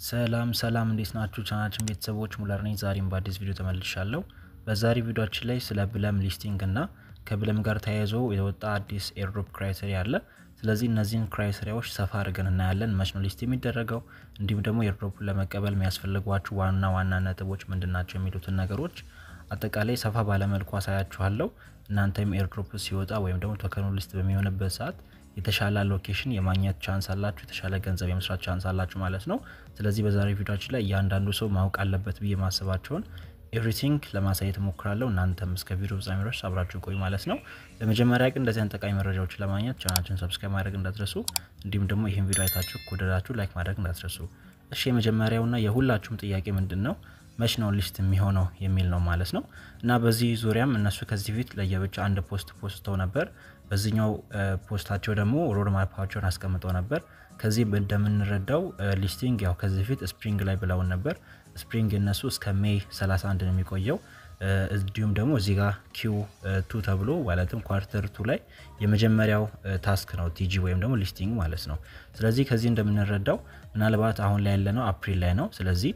ሰላም ሰላም፣ እንዴት ናችሁ? ቻናላችን ቤተሰቦች፣ ሙለር ነኝ። ዛሬም በአዲስ ቪዲዮ ተመልሻለሁ። በዛሬ ቪዲዮአችን ላይ ስለ ብለም listing እና ከብለም ጋር ተያይዞ የወጣ አዲስ airdrop criteria አለ። ስለዚህ እነዚህን criteria ዎች ሰፋ አድርገን እናያለን። መች ነው list የሚደረገው፣ እንዲሁም ደግሞ airdrop ኡን ለመቀበል የሚያስፈልጓችሁ ዋና ዋና ነጥቦች ምንድን ናቸው የሚሉትን ነገሮች አጠቃላይ ሰፋ ባለመልኩ አሳያችኋለሁ። እናንተም airdrop ሲወጣ ወይም ደግሞ token ኑ list በሚሆንበት ሰዓት የተሻለ allocation የማግኘት chance አላችሁ፣ የተሻለ ገንዘብ የመስራት chance አላችሁ ማለት ነው። ስለዚህ በዛሬው ቪዲዮአችን ላይ እያንዳንዱ ሰው ማወቅ አለበት ብዬ ማስባቸውን everything ለማሳየት እሞክራለሁ። እናንተም እስከ ቪዲዮ ፍጻሜ ድረስ አብራችሁ ቆዩ ማለት ነው። በመጀመሪያ ግን እንደዚህ አይነት ጠቃሚ መረጃዎችን ለማግኘት ቻናላችንን subscribe ማድረግ እንዳትረሱ፣ እንዲሁም ደግሞ ይህን ቪዲዮ አይታችሁ ከወደዳችሁ like ማድረግ እንዳትረሱ። እሺ፣ የመጀመሪያውና የሁላችሁም ጥያቄ ምንድን ነው? መች ነው list የሚሆነው የሚል ነው ማለት ነው። እና በዚህ ዙሪያም እነሱ ከዚህ በፊት ለየብቻ አንድ post ፖስተው ነበር። በዚህኛው post ኣቸው ደግሞ road map ኣቸውን አስቀምጠው ነበር። ከዚህ እንደምንረዳው listing ያው ከዚህ በፊት spring ላይ ብለውን ነበር። Spring እነሱ እስከ May 31 ነው የሚቆየው። እንዲሁም ደግሞ እዚህ ጋር Q2 ተብሎ ማለትም quarter two ላይ የመጀመሪያው task ነው TG ወይም ደግሞ listing ማለት ነው። ስለዚህ ከዚህ እንደምንረዳው ምናልባት አሁን ላይ ያለነው አፕሪል ላይ ነው። ስለዚህ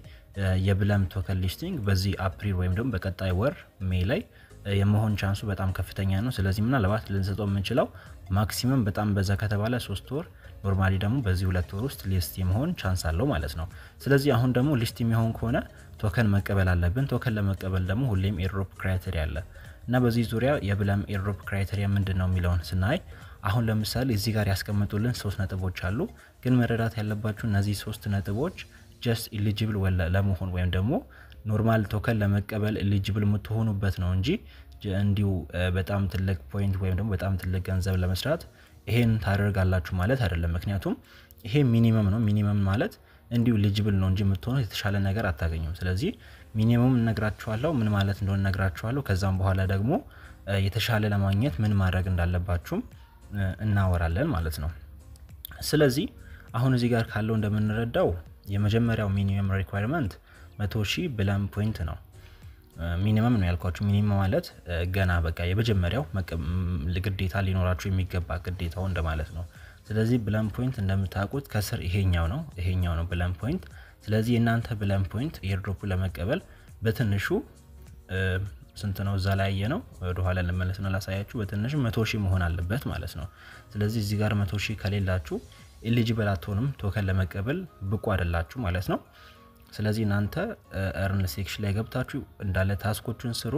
የብለም token listing በዚህ አፕሪል ወይም ደግሞ በቀጣይ ወር May ላይ የመሆን chance ኡ በጣም ከፍተኛ ነው። ስለዚህ ምናልባት ልንሰጠው የምንችለው maximum በጣም በዛ ከተባለ 3 ወር፣ normally ደግሞ በዚህ 2 ወር ውስጥ list የመሆን chance አለው ማለት ነው። ስለዚህ አሁን ደግሞ list የሚሆን ከሆነ token መቀበል አለብን። Token ለመቀበል ደግሞ ሁሌም airdrop criteria አለ እና በዚህ ዙሪያ የብለም airdrop criteria ምንድን ነው የሚለውን ስናይ አሁን ለምሳሌ እዚህ ጋር ያስቀመጡልን ሶስት ነጥቦች አሉ። ግን መረዳት ያለባችሁ እነዚህ ሶስት ነጥቦች just eligible ለመሆን ወይም ደግሞ normal token ለመቀበል eligible የምትሆኑበት ነው እንጂ እንዲሁ በጣም ትልቅ point ወይም ደግሞ በጣም ትልቅ ገንዘብ ለመስራት ይሄን ታደርጋላችሁ ማለት አይደለም። ምክንያቱም ይሄ minimum ነው። Minimum ማለት እንዲሁ eligible ነው እንጂ የምትሆኑት የተሻለ ነገር አታገኙም። ስለዚህ minimum እነግራችኋለሁ፣ ምን ማለት እንደሆነ እነግራችኋለሁ። ከዛም በኋላ ደግሞ የተሻለ ለማግኘት ምን ማድረግ እንዳለባችሁም እናወራለን ማለት ነው። ስለዚህ አሁን እዚህ ጋር ካለው እንደምንረዳው የመጀመሪያው minimum requirement 100,000 ብለም point ነው። Minimum ነው ያልኳችሁ። Minimum ማለት ገና በቃ የመጀመሪያው ግዴታ ሊኖራችሁ የሚገባ ግዴታው እንደማለት ነው። ስለዚህ ብለም point እንደምታውቁት ከስር ይሄኛው ነው ብለም point። ስለዚህ የእናንተ ብለም point airdrop ኡ ለመቀበል በትንሹ ስንት ነው? እዛ ላይ ያየ ነው። ወደኋላ ልመለስ ነው ላሳያችሁ። በትንሹ 100,000 መሆን አለበት ማለት ነው። ስለዚህ እዚህ ጋር 100,000 ከሌላችሁ eligible አትሆንም፣ token ለመቀበል ብቁ አይደላችሁ ማለት ነው። ስለዚህ እናንተ earn section ላይ ገብታችሁ እንዳለ task ኦቹን ስሩ።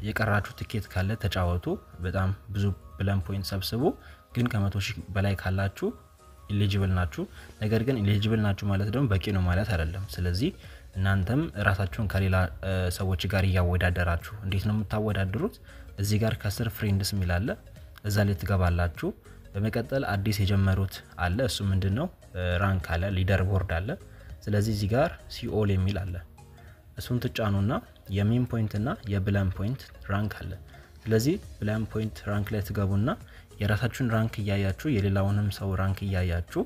የቀራችሁ ትኬት ካለ ተጫወቱ። በጣም ብዙ ብለም point ሰብስቡ። ግን ከ100,000 በላይ ካላችሁ eligible ናችሁ። ነገር ግን eligible ናችሁ ማለት ደግሞ በቂ ነው ማለት አይደለም። ስለዚህ እናንተም ራሳችሁን ከሌላ ሰዎች ጋር እያወዳደራችሁ፣ እንዴት ነው የምታወዳድሩት? እዚህ ጋር ከስር friends የሚል አለ። እዛ ላይ ትገባላችሁ። በመቀጠል አዲስ የጀመሩት አለ። እሱ ምንድን ነው? Rank አለ፣ leader board አለ። ስለዚህ እዚህ ጋር see all የሚል አለ። እሱን ትጫኑና የ meme point እና የብለም point rank አለ። ስለዚህ ብለም point rank ላይ ትገቡና የራሳችሁን rank እያያችሁ የሌላውንም ሰው rank እያያችሁ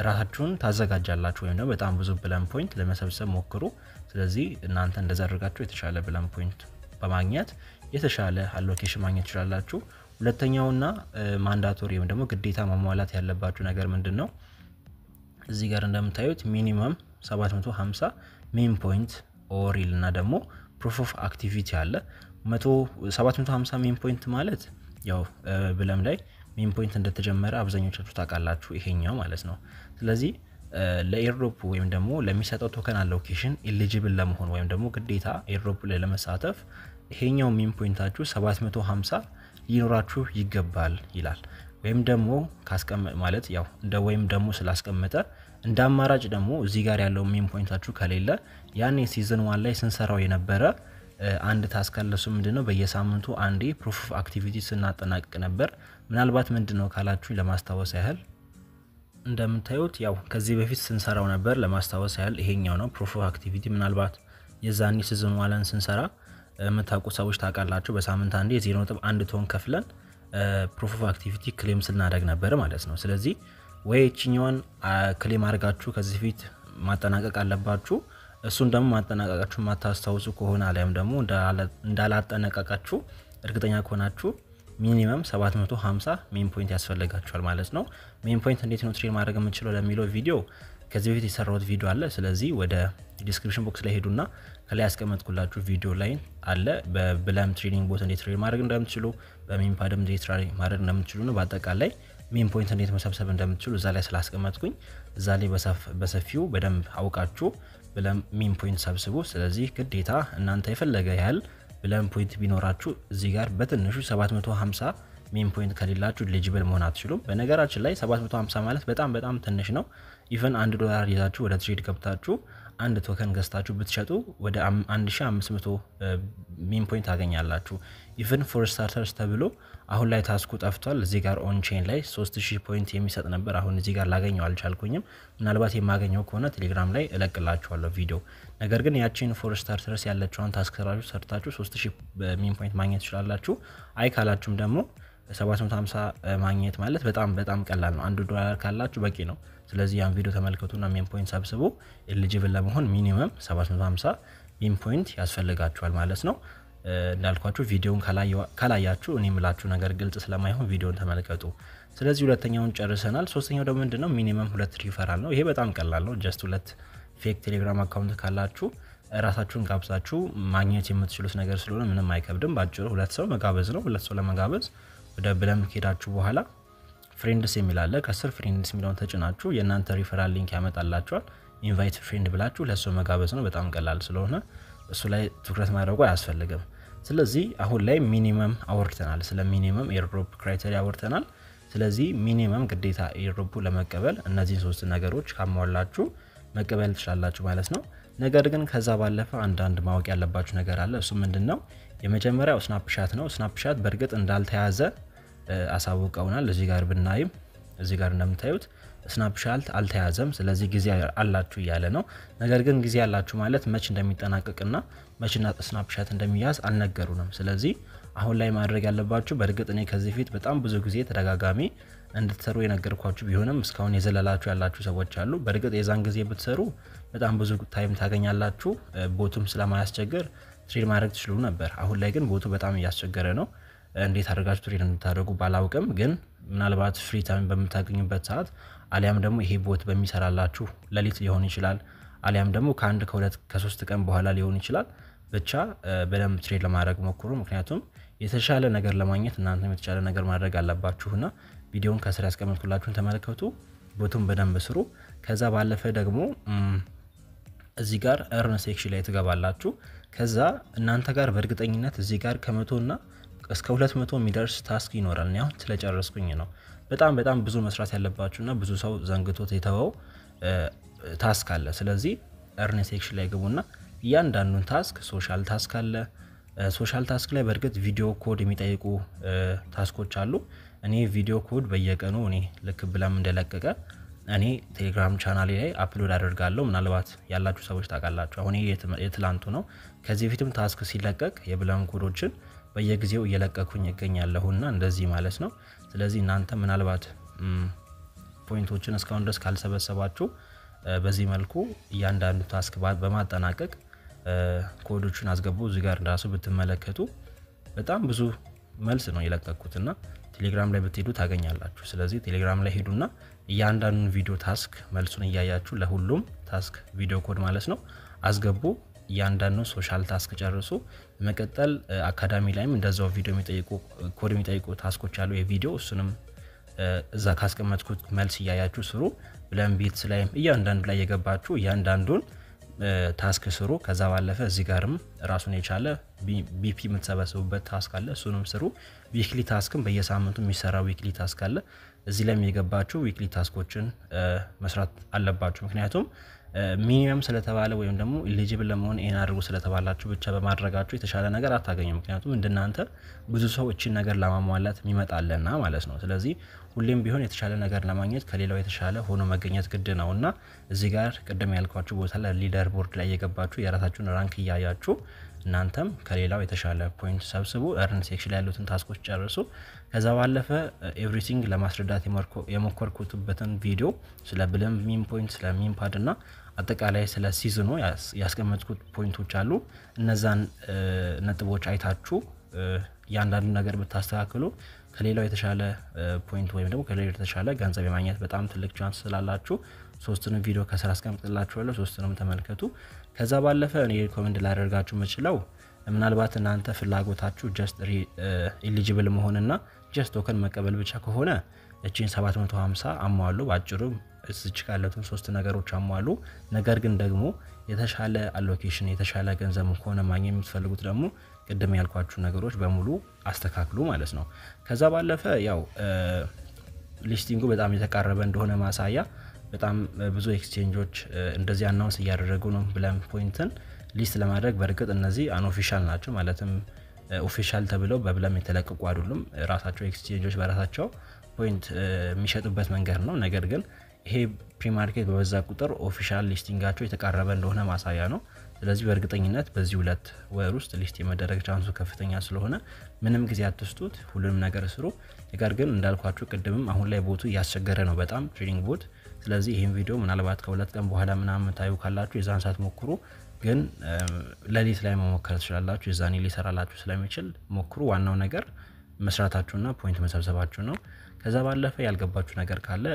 ራሳችሁን ታዘጋጃላችሁ ወይም ደግሞ በጣም ብዙ ብለም point ለመሰብሰብ ሞክሩ። ስለዚህ እናንተ እንደዛ አድርጋችሁ የተሻለ ብለም point በማግኘት የተሻለ allocation ማግኘት ትችላላችሁ። ሁለተኛውና mandatory ወይም ደግሞ ግዴታ ማሟላት ያለባችሁ ነገር ምንድን ነው? እዚህ ጋር እንደምታዩት minimum 750 meme point or ይልና ደግሞ proof of activity አለ። 750 meme point ማለት ያው ብለም ላይ meme point እንደተጀመረ አብዛኞቻችሁ ታውቃላችሁ፣ ይሄኛው ማለት ነው። ስለዚህ ለ airdrop ወይም ደግሞ ለሚሰጠው token allocation eligible ለመሆን ወይም ደግሞ ግዴታ airdrop ላይ ለመሳተፍ ይሄኛው meme point ኣችሁ 750 ሊኖራችሁ ይገባል ይላል። ወይም ደግሞ ማለት ያው እንደ ወይም ደግሞ ስላስቀመጠ እንደ አማራጭ ደግሞ እዚህ ጋር ያለው meme point ኣችሁ ከሌለ ያኔ season one ላይ ስንሰራው የነበረ አንድ task አለ። እሱ ምንድነው? በየሳምንቱ አንዴ proof of activity ስናጠናቅቅ ነበር። ምናልባት ምንድነው ካላችሁ ለማስታወስ ያህል እንደምታዩት ያው ከዚህ በፊት ስንሰራው ነበር። ለማስታወስ ያህል ይሄኛው ነው proof of activity። ምናልባት የዛኔ season one ን ስንሰራ የምታውቁ ሰዎች ታውቃላችሁ። በሳምንት አንዴ የ0.1 ቶን ከፍለን proof of activity claim ስናደርግ ነበር ማለት ነው። ስለዚህ ወይ ይችኛዋን claim አድርጋችሁ ከዚህ በፊት ማጠናቀቅ አለባችሁ። እሱን ደግሞ ማጠናቀቃችሁ የማታስታውሱ ከሆነ አሊያም ደግሞ እንዳላጠናቀቃችሁ እርግጠኛ ከሆናችሁ minimum 750 meme point ያስፈልጋችኋል ማለት ነው። Meme point እንዴት ነው trade ማድረግ የምንችለው ለሚለው ቪዲዮ ከዚህ በፊት የሰራሁት ቪዲዮ አለ። ስለዚህ ወደ description box ላይ ሄዱና ከላይ ያስቀመጥኩላችሁ ቪዲዮ ላይ አለ። በ Blum trading bot እንዴት trade ማድረግ እንደምትችሉ፣ በ MemePad ም እንዴት trade ማድረግ እንደምትችሉ ነው፣ በአጠቃላይ meme point እንዴት መሰብሰብ እንደምትችሉ እዛ ላይ ስላስቀመጥኩኝ እዛ ላይ በሰፊው በደንብ አውቃችሁ Blum meme point ሰብስቡ። ስለዚህ ግዴታ እናንተ የፈለገ ያህል Blum point ቢኖራችሁ እዚህ ጋር በትንሹ 750 meme point ከሌላችሁ eligible መሆን አትችሉም። በነገራችን ላይ 750 ማለት በጣም በጣም ትንሽ ነው። Even $1 ይዛችሁ ወደ trade ገብታችሁ አንድ token ገዝታችሁ ብትሸጡ ወደ 1500 meme point ታገኛላችሁ። Even for starters ተብሎ አሁን ላይ task ኡ ጠፍቷል። እዚህ ጋር on chain ላይ 3000 point የሚሰጥ ነበር። አሁን እዚህ ጋር ላገኘው አልቻልኩኝም። ምናልባት የማገኘው ከሆነ ቴሌግራም ላይ እለቅላችኋለሁ ቪዲዮ። ነገር ግን ያቺን for starters ያለችዋን task ሰርታችሁ 3000 meme point ማግኘት ትችላላችሁ። አይ ካላችሁም ደግሞ 750 ማግኘት ማለት በጣም በጣም ቀላል ነው። $1 ካላችሁ በቂ ነው። ስለዚህ ያን ቪዲዮ ተመልከቱና meme point ሰብስቡ። Eligible ለመሆን minimum 750 meme point ያስፈልጋችኋል ማለት ነው። እንዳልኳችሁ ቪዲዮውን ካላያችሁ እኔ የምላችሁ ነገር ግልጽ ስለማይሆን ቪዲዮውን ተመልከቱ። ስለዚህ ሁለተኛውን ጨርሰናል። ሶስተኛው ደግሞ ምንድነው? Minimum 2 ሪፈራል ነው። ይሄ በጣም ቀላል ነው። Just 2 fake ቴሌግራም account ካላችሁ ራሳችሁን ጋብዛችሁ ማግኘት የምትችሉት ነገር ስለሆነ ምንም አይከብድም። ባጭሩ 2 ሰው መጋበዝ ነው። 2 ሰው ለመጋበዝ ወደ Blum ከሄዳችሁ በኋላ friends የሚል አለ። ከስር friends የሚለውን ተጭናችሁ የእናንተ referral link ያመጣላችኋል። Invite friend ብላችሁ ለሰው መጋበዝ ነው። በጣም ቀላል ስለሆነ እሱ ላይ ትኩረት ማድረጉ አያስፈልግም። ስለዚህ አሁን ላይ minimum አውርተናል። ስለ minimum airdrop criteria አውርተናል። ስለዚህ minimum ግዴታ airdrop ኡ ለመቀበል እነዚህን 3 ነገሮች ካሟላችሁ መቀበል ትችላላችሁ ማለት ነው። ነገር ግን ከዛ ባለፈ አንዳንድ ማወቅ ያለባችሁ ነገር አለ። እሱ ምንድነው? የመጀመሪያው snapshot ነው። Snapshot በእርግጥ እንዳልተያዘ አሳውቀውናል። እዚህ ጋር ብናይም እዚህ ጋር እንደምታዩት snapshot አልተያዘም። ስለዚህ ጊዜ አላችሁ እያለ ነው። ነገር ግን ጊዜ አላችሁ ማለት መች እንደሚጠናቀቅና መች snapshot እንደሚያዝ አልነገሩንም። ስለዚህ አሁን ላይ ማድረግ ያለባችሁ፣ በእርግጥ እኔ ከዚህ ፊት በጣም ብዙ ጊዜ ተደጋጋሚ እንድትሰሩ የነገርኳችሁ ቢሆንም እስካሁን የዘለላችሁ ያላችሁ ሰዎች አሉ። በእርግጥ የዛን ጊዜ ብትሰሩ በጣም ብዙ time ታገኛላችሁ። Bot ኡም ስለማያስቸግር trade ማድረግ ትችሉ ነበር። አሁን ላይ ግን bot ኡ በጣም እያስቸገረ ነው። እንዴት አድርጋችሁ trade እንድታደርጉ ባላውቅም ግን ምናልባት free time በምታገኙበት ሰዓት አሊያም ደግሞ ይሄ bot በሚሰራላችሁ ሌሊት ሊሆን ይችላል፣ አሊያም ደግሞ ከአንድ ከሁለት ከሶስት ቀን በኋላ ሊሆን ይችላል። ብቻ በደንብ trade ለማድረግ ሞክሩ። ምክንያቱም የተሻለ ነገር ለማግኘት እናንተም የተሻለ ነገር ማድረግ አለባችሁና ቪዲዮውን ከስር ያስቀመጥኩላችሁን ተመልከቱ፣ bot ኡን በደንብ ስሩ። ከዛ ባለፈ ደግሞ እዚህ ጋር earn section ላይ ትገባላችሁ። ከዛ እናንተ ጋር በእርግጠኝነት እዚህ ጋር ከ100 እና እስከ 200 የሚደርስ task ይኖራል። እኔ አሁን ስለጨረስኩኝ ነው። በጣም በጣም ብዙ መስራት ያለባችሁና ብዙ ሰው ዘንግቶት የተወው task አለ። ስለዚህ earn section ላይ ግቡና እያንዳንዱን task፣ social task አለ። Social task ላይ በእርግጥ video code የሚጠይቁ task ኦች አሉ። እኔ video code በየቀኑ እኔ ልክ Blum እንደለቀቀ እኔ ቴሌግራም ቻናሌ ላይ upload አደርጋለሁ። ምናልባት ያላችሁ ሰዎች ታውቃላችሁ። አሁን ይሄ የትላንቱ ነው። ከዚህ በፊትም task ሲለቀቅ የ Blum code ኦችን በየጊዜው እየለቀኩኝ እገኛለሁና እንደዚህ ማለት ነው። ስለዚህ እናንተ ምናልባት point ኦችን እስካሁን ድረስ ካልሰበሰባችሁ በዚህ መልኩ እያንዳንዱ task በማጠናቀቅ ኮዶቹን አስገቡ። እዚህ ጋር ራሱ ብትመለከቱ በጣም ብዙ መልስ ነው የለቀኩትና ቴሌግራም ላይ ብትሄዱ ታገኛላችሁ። ስለዚህ ቴሌግራም ላይ ሄዱና እያንዳንዱን ቪዲዮ task መልሱን እያያችሁ ለሁሉም task video code ማለት ነው አስገቡ። እያንዳንዱን social task ጨርሱ። በመቀጠል አካዳሚ ላይም እንደዛው ቪዲዮ የሚጠይቁ ኮድ የሚጠይቁ task ኦች አሉ የቪዲዮ፣ እሱንም እዛ ካስቀመጥኩት መልስ እያያችሁ ስሩ። Blum Bits ላይም እያንዳንዱ ላይ የገባችሁ እያንዳንዱን task ስሩ። ከዛ ባለፈ እዚህ ጋርም ራሱን የቻለ BP የምትሰበስቡበት task አለ፣ እሱንም ስሩ። Weekly task ም በየሳምንቱ የሚሰራ weekly task አለ። እዚህ ላይም የገባችሁ weekly task ኦችን መስራት አለባችሁ። ምክንያቱም minimum ስለተባለ ወይም ደግሞ eligible ለመሆን ይሄን አድርጉ ስለተባላችሁ ብቻ በማድረጋችሁ የተሻለ ነገር አታገኙም። ምክንያቱም እንደናንተ ብዙ ሰው እቺን ነገር ለማሟላት የሚመጣለና ማለት ነው። ስለዚህ ሁሌም ቢሆን የተሻለ ነገር ለማግኘት ከሌላው የተሻለ ሆኖ መገኘት ግድ ነውና እዚህ ጋር ቅድም ያልኳችሁ ቦታ ላይ leader board ላይ የገባችሁ የራሳችሁን rank እያያችሁ እናንተም ከሌላው የተሻለ point ሰብስቡ። Earn section ላይ ያሉትን task ኦች ጨርሱ። ከዛ ባለፈ everything ለማስረዳት የሞከርኩበትን ቪዲዮ ስለ Blum meme point፣ ስለ MemePad እና አጠቃላይ ስለ season ኡ ያስቀመጥኩት point ኦች አሉ። እነዛን ነጥቦች አይታችሁ እያንዳንዱ ነገር ብታስተካክሉ ከሌላው የተሻለ point ወይም ደግሞ ከሌላው የተሻለ ገንዘብ የማግኘት በጣም ትልቅ chance ስላላችሁ ሶስቱንም ቪዲዮ ከስር አስቀምጥላችኋለሁ። ሶስቱንም ተመልከቱ። ከዛ ባለፈ እኔ recommend ላደርጋችሁ የምችለው ምናልባት እናንተ ፍላጎታችሁ just eligible መሆንና just token መቀበል ብቻ ከሆነ እቺን 750 አሟሉ። ባጭሩ እዚች ካለቱን ሶስት ነገሮች አሟሉ። ነገር ግን ደግሞ የተሻለ allocation፣ የተሻለ ገንዘብ ከሆነ ማግኘት የምትፈልጉት ደግሞ ቅድም ያልኳችሁ ነገሮች በሙሉ አስተካክሉ ማለት ነው። ከዛ ባለፈ ያው listing ኡ በጣም የተቃረበ እንደሆነ ማሳያ በጣም ብዙ ኤክስቼንጆች እንደዚህ announce እያደረጉ ነው Blum point ን list ለማድረግ። በእርግጥ እነዚህ unofficial ናቸው፣ ማለትም official ተብለው በ Blum የተለቀቁ አይደሉም። ራሳቸው ኤክስቼንጆች በራሳቸው point የሚሸጡበት መንገድ ነው። ነገር ግን ይሄ premarket በበዛ ቁጥር official listing ኣቸው የተቃረበ እንደሆነ ማሳያ ነው። ስለዚህ በእርግጠኝነት በዚህ 2 ወር ውስጥ list የመደረግ chance ኡ ከፍተኛ ስለሆነ ምንም ጊዜ አትስጡት፣ ሁሉንም ነገር ስሩ። ነገር ግን እንዳልኳችሁ ቅድምም አሁን ላይ bot ኡ እያስቸገረ ነው በጣም፣ trading bot። ስለዚህ ይህን ቪዲዮ ምናልባት ከ2 ቀን በኋላ ምናምን ታዩ ካላችሁ የዛን ሰዓት ሞክሩ። ግን ሌሊት ላይ መሞከር ትችላላችሁ። የዛኔ ሊሰራላችሁ ስለሚችል ሞክሩ። ዋናው ነገር መስራታችሁና point መሰብሰባችሁ ነው። ከዛ ባለፈ ያልገባችሁ ነገር ካለ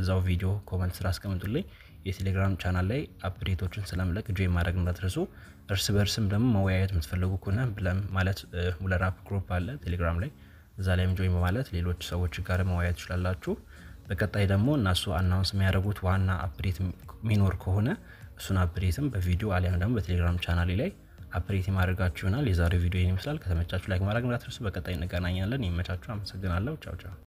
እዛው ቪዲዮ comment ስር አስቀምጡልኝ። የቴሌግራም ቻናል ላይ update ኦችን ስለምለቅ join ማድረግ እንዳትረሱ። እርስ በእርስም ደግሞ መወያየት የምትፈልጉ ከሆነ Blum ማለት ሙለር አፕ group አለ ቴሌግራም ላይ፣ እዛ ላይም join በማለት ሌሎች ሰዎች ጋር መወያየት ትችላላችሁ። በቀጣይ ደግሞ እነሱ announce የሚያደርጉት ዋና update የሚኖር ከሆነ እሱን update ም በቪዲዮ አሊያም ደግሞ በቴሌግራም ቻናሌ ላይ update የማደርጋችሁ ይሆናል። የዛሬው ቪዲዮ ይህን ይመስላል። ከተመቻችሁ like ማድረግ እንዳትረሱ። በቀጣይ እንገናኛለን። ይመቻችሁ። አመሰግናለሁ። ቻው ቻው።